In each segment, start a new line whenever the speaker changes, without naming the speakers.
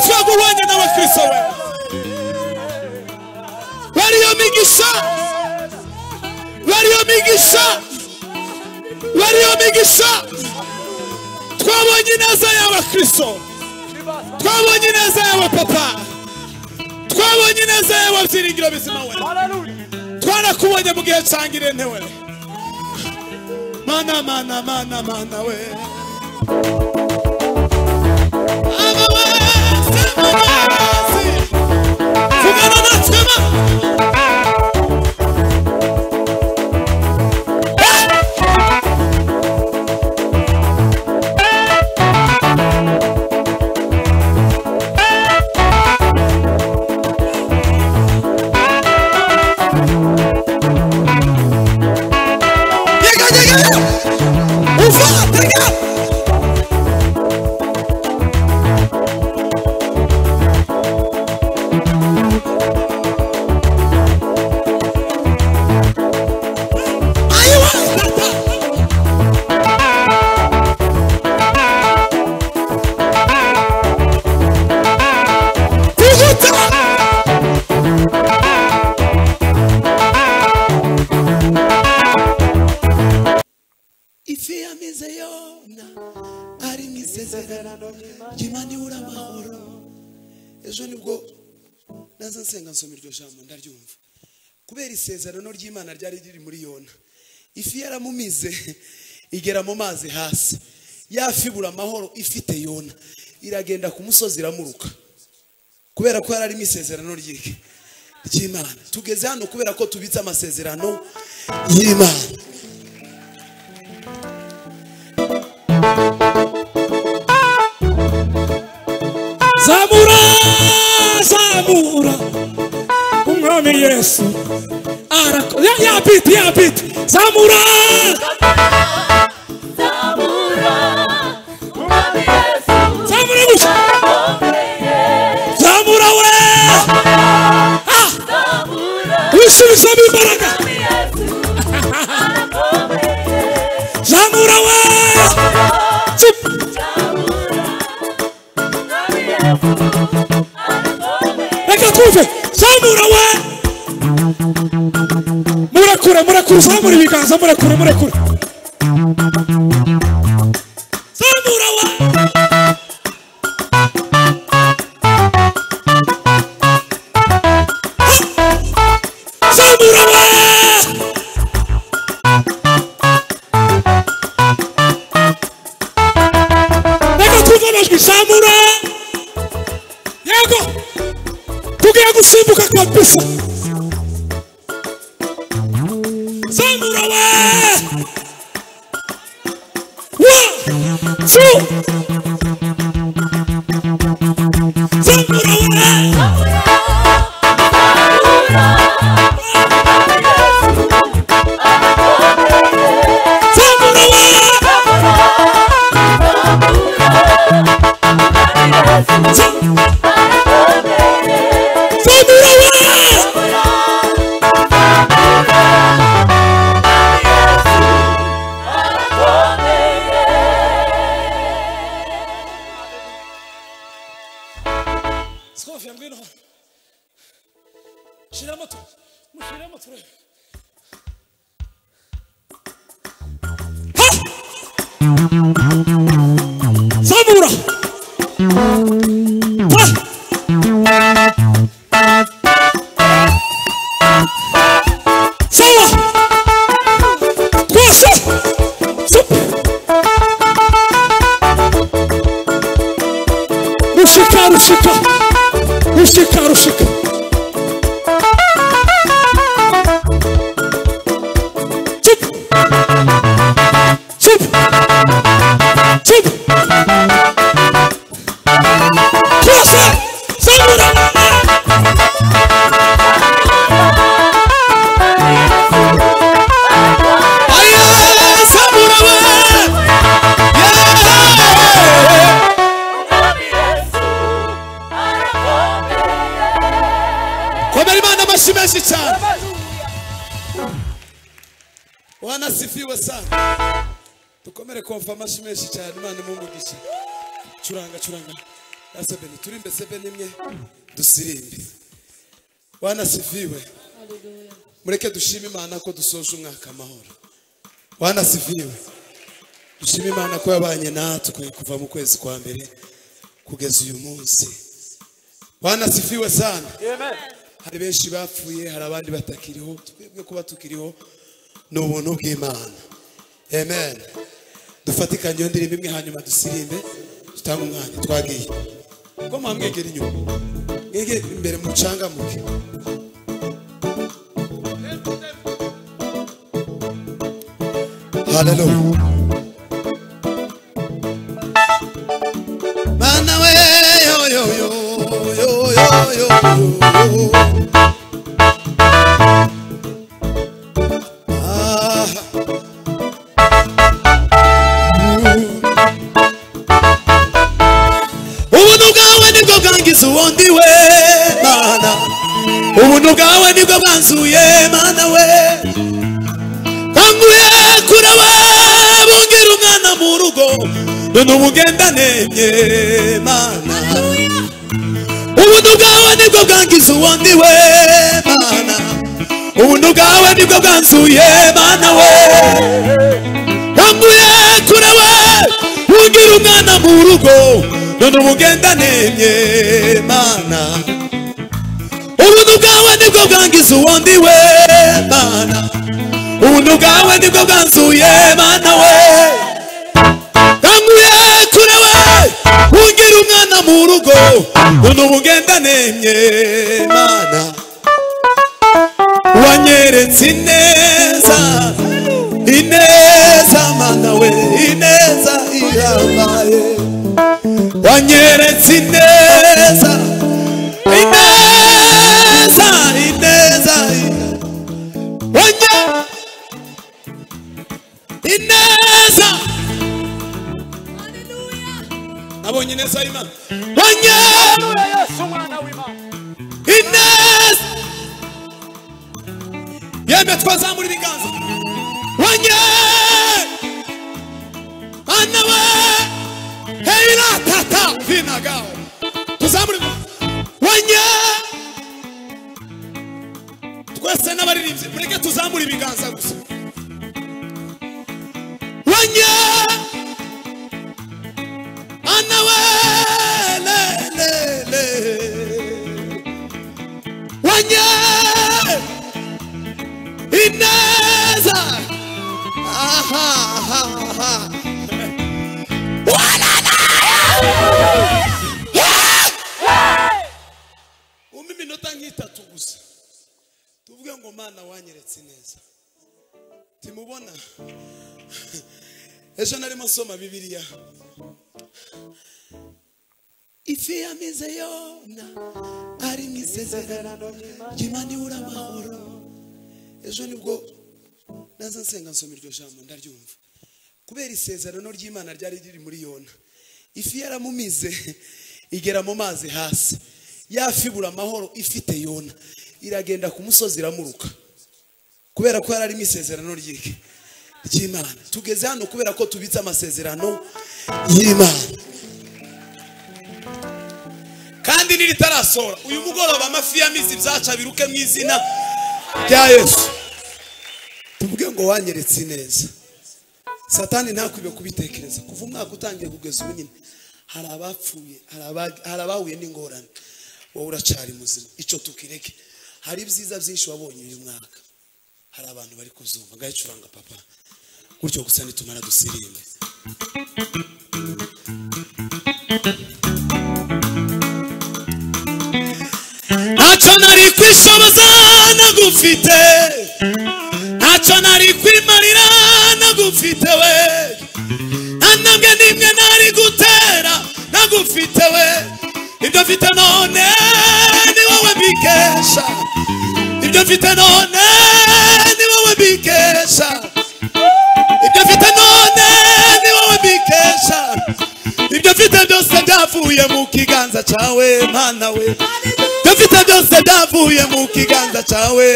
Twaguhwanye nawe Kristo we. Bariyo migisha. Bariyo migisha. Bariyo migisha. Twabonye ineza yawe Kristo. Twabonye ineza yawe papa. Twabonye ineza yawe byiringiro bizima we. Twarakubonye mu gihe cangire ntewe. Mana mana mana mana we. Aba we semanazi. Vugana natwe ma. Ndaryumva kubera isezerano ry'Imana ryari riri muri Yona. Ifi yaramumize igera mu mazi hasi, yafibura amahoro ifite Yona, iragenda ku musozi iramuruka kubera ko yarari isezerano ry'Imana. Tugeze hano kubera ko tubitse amasezerano y'Imana.
Zamura, zamura Umwami Yesu arako ya biti ya biti. Zamura,
zamura Umwami Yesu,
zamura gusa, zamura we,
zamura
wisubiza imbaraga, zamura we, reka twumve zamura we. Murakura, murakura, zamura ibiganza, murakura, murakura. Zamura we. Zamura we. Reka twumve amajwi, zamura. Yego. Tugiye gusimbuka kabisa. Zamura we. 1 2 Zamura we. Zamura we. Zamura we. Sofia, ngwino hano. Shiramo tu. Mushiramo turebe. Ha! Zamura! Ha! Sawa! Twese! Sup! Rushika, rushika! Rushika, rushika! Sup! Sup! Sup! Twese! Zamura!
Zamura we. Komera Imana amashyi menshi cyane. Wanasifiwe sana. Tukomere komfa amashyi menshi cyane. Imana imumugishe. Curanga curanga. Ya sebeni turimbe sebeni imwe dusirimbe. Bwana sifiwe.
Haleluya.
Mureke dushime Imana ko dusoje umwaka amahoro. Bwana sifiwe. Dushime Imana ko yabanye natwe kuva mu kwezi kwa mbere kugeza uyu munsi. Bwana sifiwe sana.
Amen.
Hari benshi bapfuye, hari abandi batakiriho, twebwe kuba tukiriho ni ubuntu bw'Imana. Amen. Dufatikanye iyo ndirimbo imwe hanyuma dusirimbe dutange umwanya twagiye. Ko mwamwegera inyuma, mwegere imbere mucangamuke. Hallelujah. Mana we yo yo yo yo yo yo. Ah. Ubuntu bwawe nibwo bwangiza uwundi we Mana. Ubuntu bwawe nibwo bwanzuye Mana we. Kanguye kure we bungira umwana mu rugo none ubu ngenda nemye Mana. Ubuntu bwawe nibwo bwangiza uwundi we Mana. Ubuntu bwawe nibwo bwanzuye Mana we. Kanguye kure we bungira umwana mu rugo none ubu ngenda nemye Mana. Ubuntu bwawe nibwo bwangiza uwundi we Mana. Ubuntu bwawe nibwo bwanzuye Mana we. Kanguye kure we ungira umwana mu rugo none ubu ngenda nemye Mana. Wanyeretse ineza, ineza Mana we, ineza ihambaye. Wanyeretse ineza, ineza, ineza, wanye ineza. Nabonye ineza y'Imana. Wanye
Yesu mwana w'Imana.
ineza. Yemwe twazamura ibiganza. Wanye Mana we heira tata vinagao. Tuzamura wanye. Twese n'abaririmbyi mureke tuzamura ibiganza gusa. Wanye Mana we le le le. Wanye ineza. Aha aha aha. Umpe iminota nk'itatu gusa tuvuge ngo Mana wanyeretse neza. Timubona ejo narimo nsoma Bibiliya. Ifi yamize Yona ari mu isezerano ry'Imana ibura amahoro. Ejo nibwo naza nsenga nsoma iryo jambo ndaryumva. Kubera isezerano ry'Imana ryari riri muri Yona, ifi yaramumize igera mu mazi hasi. Ya fi ibura amahoro ifite Yona, iragenda ku musozi iramuruka. Kubera ko yari mu isezerano ry'Imana. Tugeze hano kubera ko tubitse amasezerano y'Imana. Kandi niritarasora uyu mugoroba amafi y'amizi byaca biruke mu izina rya Yesu. Tuvuge ngo wanyeretse ineza. Satani ntakwibe kubitekereza. Kuva umwaka utangiye kugeza ubu nyine hari abapfuye, hari abahuye n'ingorane, wowe uracari muzima. Ico tukireke. Hari ibyiza byinshi wabonye uyu mwaka, hari abantu bari kuzumva. Ngayicuranga papa gutyo gusa nitumara dusirimbe. Ntacyo nari kwishoboza nagufite, ntacyo nari kwimarira nagufite we, nta ntambwe n'imwe nari gutera nagufite we. Ibyo mfite none ni wowe mbikesha, ibyo mfite none ni wowe mbikesha, ibyo mfite none ni wowe mbikesha. Ibyo mfite byose byavuye mu kiganza cyawe Mana we. Ibyo mfite byose byavuye mu kiganza cyawe.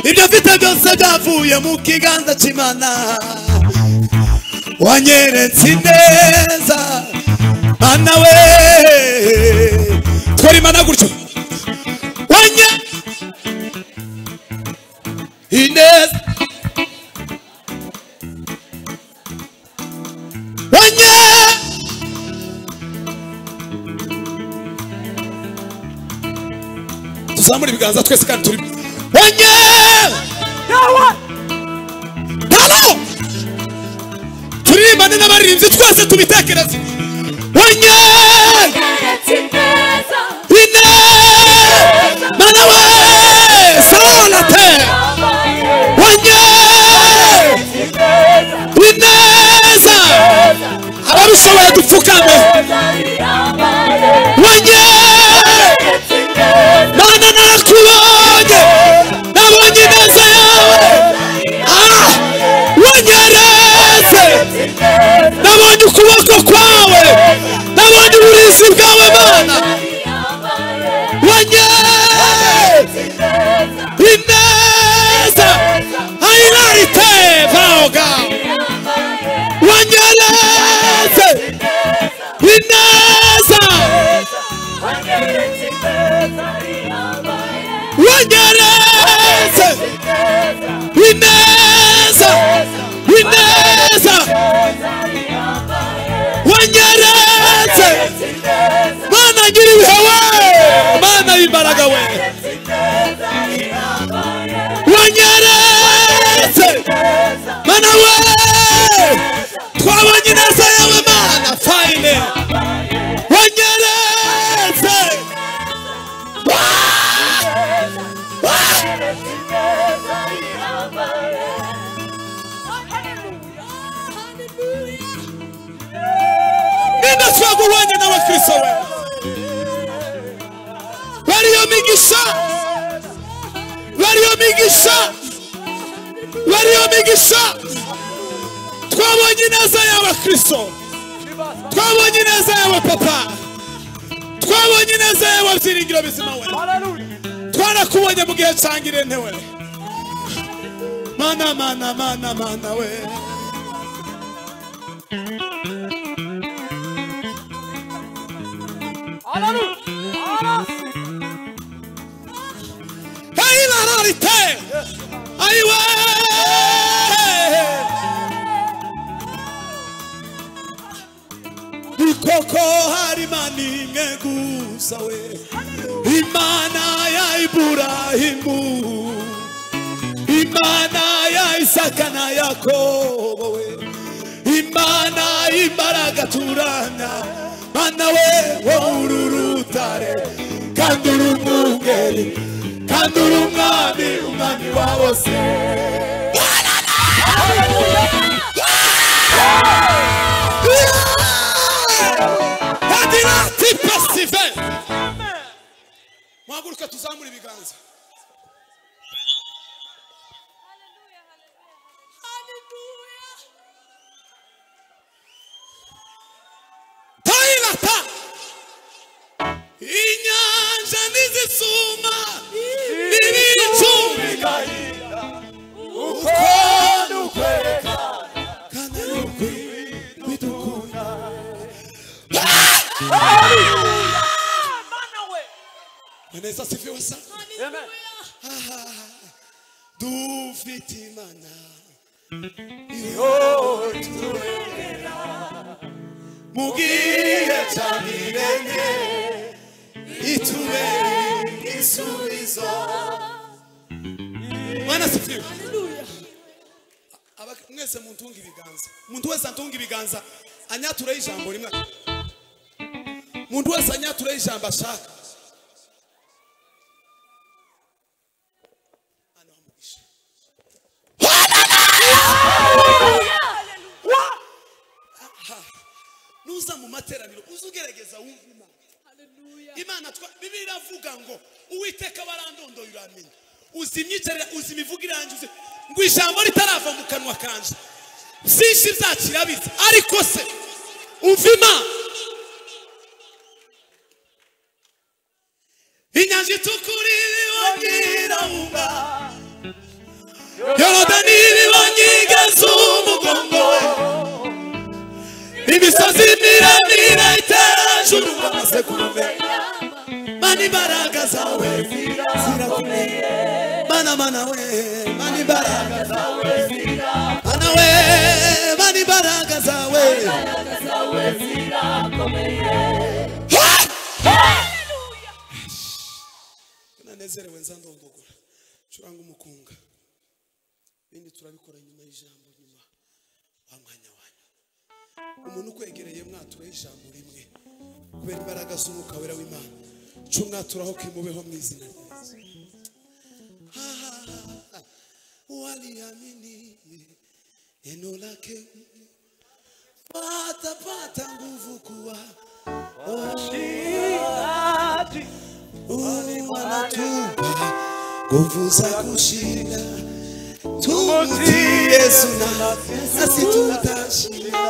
Ibyo mfite byose byavuye mu kiganza cy'Imana. Wanyeretse ineza Mana we. Tuzamura ibiganza twese kandi turi onye talo turirimbane n'abaririmbyi twese tubitekereze onye ine mana we salate onye ineza ababishoboye dupfukame onye mana narakubonye nabonye ineza yawe wanyeretse nabonye ukuboko kwawe nabonye uburinzi bwawe mana wanyeretse ineza ailarite vaoga wanyeretse ineza wanyeretse ineza ineza wanyeretse mana gira ibihe we mana y'imbaraga we wanyeretse mana we twabonye ineza yawe mana fayine wanyeretse ninde twaguhwanye n'abakristo we bariyo migisha bariyo migisha bariyo migisha twabonye ineza y'abakristo twabonye ineza y'abapapa twabonye ineza y'ababyiringiro bizima we twarakubonye mu gihe cangirente we mana mana mana mana we Aiwe Ikoko hari Imana imwe gusa we Imana ya Iburahimu Imana ya Isaka na Yakobo we Imana imbaraga turana Mana we wowe uri urutare kandi uri umwungeri kandi uri umwami umwami wa bose muhaguruke tuzamure ibiganza tailata inyanja nizisuma ibicu
bigahinda uko dukwereka
kandi bidukunda Bwana Yesu asifiwe sana.
Amen.
Dufite Imana
turengera
mu gihe cya mirenge itubere igisubizo. Bwana asifiwe. Mwese muntunga ibiganza, muntu wese antunga ibiganza anyature ijambo rimwe, muntu wese anyature ijambo ashaka. Nuza mu materaniro uzugerageza wumva Imana. Imana Bibiliya iravuga ngo Uwiteka barandondoye uramenya, uzi imyicarire, uzi imivugire yanjye, uzi ngo ijambo ritarava mu kanwa kanje byinshi byakirabitse, ariko se umva Imana. Inyanja itukura ibibonye irahunga, Yorodani ibibonye igeze umugongo we, imisozi miremire iterajuru amasekurume. Mana imbaraga zawe zirakomeye, mana mana we, mana imbaraga zawe, mana we, mana imbaraga zawe zirakomeye. Nezerewe nzandondogora. Curanga umukunga. Bindi turabikora nyuma y'ijambo nyuma wa mwanya wanyu. Umuntu ukwegereye mwatura ijambo rimwe. Kubera imbaraga z'umwuka wera w'Imana. Cumwaturaho kimubeho mu izina rya Yesu. Waliamini neno lake watapata nguvu kuwa
washindaji.
Wanatupa nguvu za kushinda. Tumutii Yesu nasi tutashinda.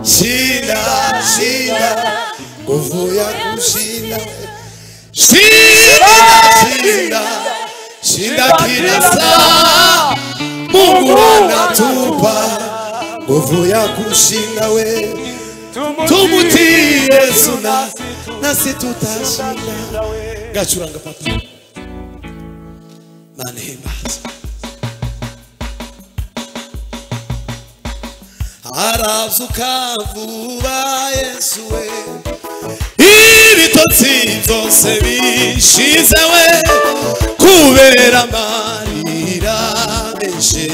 Shinda, shinda, nguvu ya kushinda. Shinda, shinda, shinda kila saa. Mungu anatupa nguvu ya kushinda we. Tumutii Yesu nasi tutashinda. Gacuranga papa. Mana himbaza. Arazuka vuba Yesu we. Ibitotsi byose bishize we. Kubera amarira menshi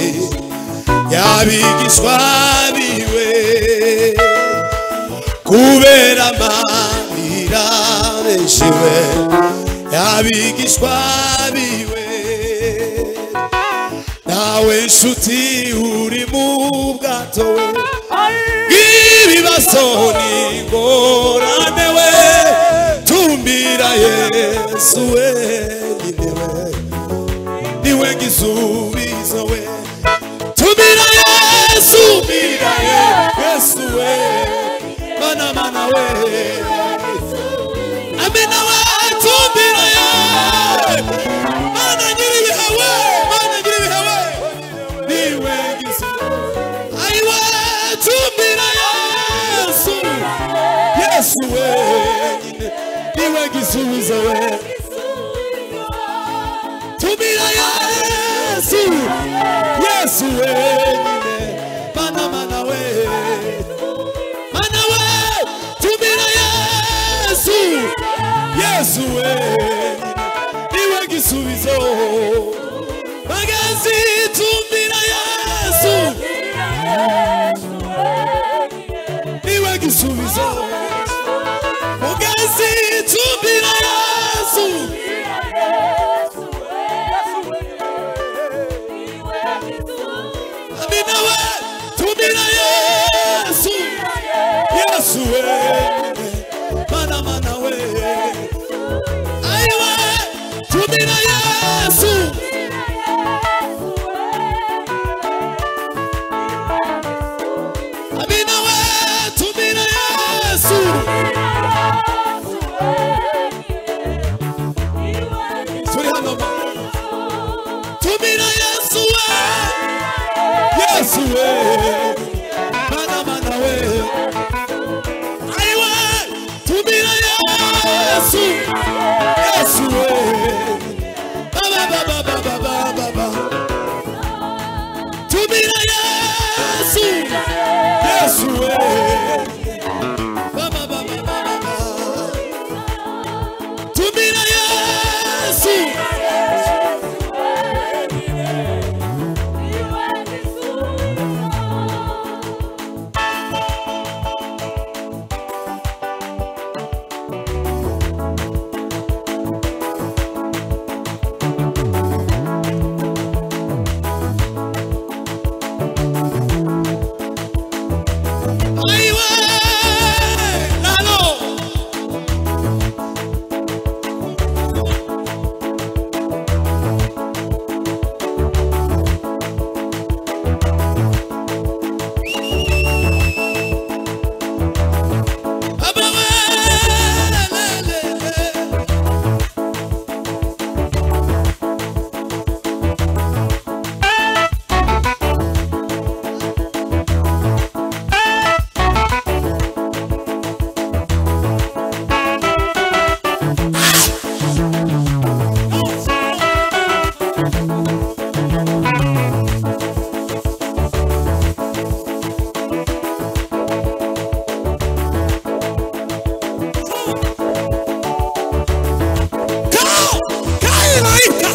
yabigishwa biwe. Kubera amarira menshi we yabigishwa biwe. Nawe nshuti uri mu bwato we. Ibibazo n'ingorane we. Tumbira Yesu wenyine we. Niwe gisubizo we. Tumbira Yesu, tumbira Yesu we. Mana mana we. Amina we. Tumbira Yesu. Mana nyiribihe we. Mana nyiribihe we. Niwe gisubizo. Aiwe tumbira Yesu. Yesu wenyine. Niwe gisubizo we. Tumira Yesu. Yesu wenyine. Mana mana we. Mana we. Tumira Yesu. Yesu wenyine. Niwe gisubizo. Magazi tumira Yesu. Niwe gisubizo. Magazi tumira Yesu. Amina we. Tumira Yesu. Yesu we. Mana mana we. Aiwe. Tumira Yesu. Amina we. Tumira Yesu. Turi hano. Tumira Yesu we. Yesu we. Mana mana we. Aiwe. Tumira Yesu. Yesu we. Baba baba baba Malaika.